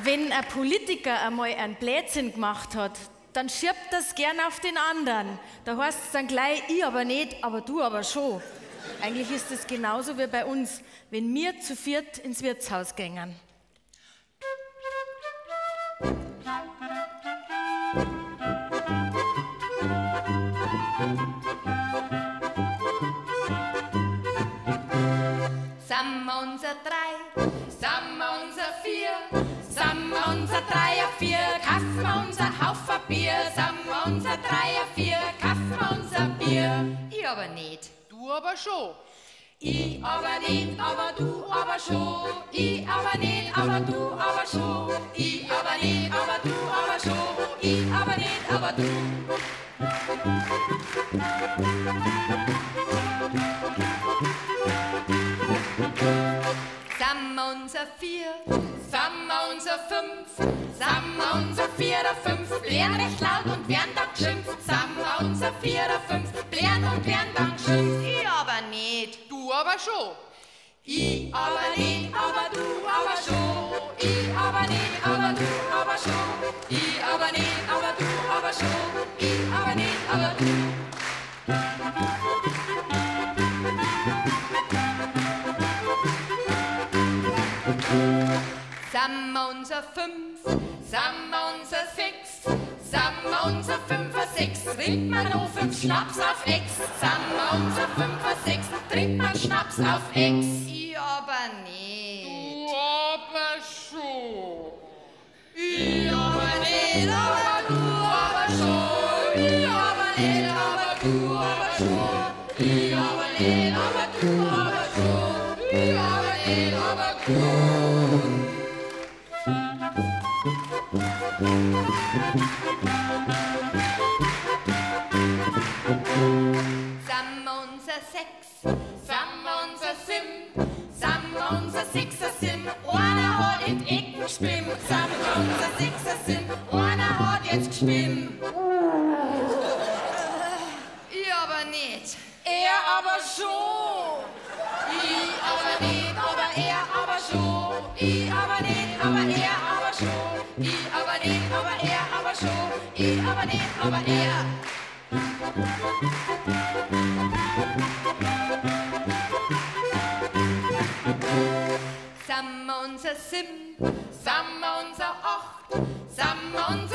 Wenn ein Politiker einmal einen Blödsinn gemacht hat, dann schiebt das gern auf den anderen. Da heißt es dann gleich, ich aber nicht, aber du aber schon. Eigentlich ist es genauso wie bei uns, wenn wir zu viert ins Wirtshaus gängen. Samma unser drei, samma unser vier, samma unser dreier vier, kaufen unser Haufen Bier, samma unser dreier vier, kaufen unser Bier. Ich aber nicht. Du aber schon. Ich aber nicht, aber du aber schon. Ich aber nicht, aber du aber schon. Ich aber nicht, aber du aber schon. Ich aber nicht, aber du. Samma unser vier, samma unser fünf, samma unser vierer fünf, blären recht laut und werden dann geschimpft. Samma unser vierer fünf, blären und werden dann geschimpft. Ich aber nicht. Du aber schon. Ich aber nicht, aber du aber schon. Ich aber nicht, aber du aber schon. Ich aber nicht, aber du aber schon. Ich aber nicht, aber du. Samma unser fünf, samma unser sechs, samma unser fünfer sechs, trinkt man noch fünf Schnaps auf Ex. Samma unser fünfer sechs, trinkt man Schnaps auf Ex. Ich aber nicht. Du aber schon. Ich aber nicht, aber du aber schon. Ich aber nicht, aber du aber schon. Ich aber nicht, aber du aber schon. Ich aber nicht, aber du. Samma unser sechs, samma unser sieben, samma unser sechser sieben, einer hat in die Ecken gespimmt. Samma unser sechser sieben, einer hat jetzt gespimmt. Ich aber nicht. Er aber schon. Ich aber nicht, aber er aber schon. Ich aber nicht, aber er aber schon. Ich aber nicht, aber er aber schon. Ich aber nicht, aber er. Samma unser sieben, samma unser acht, samma unser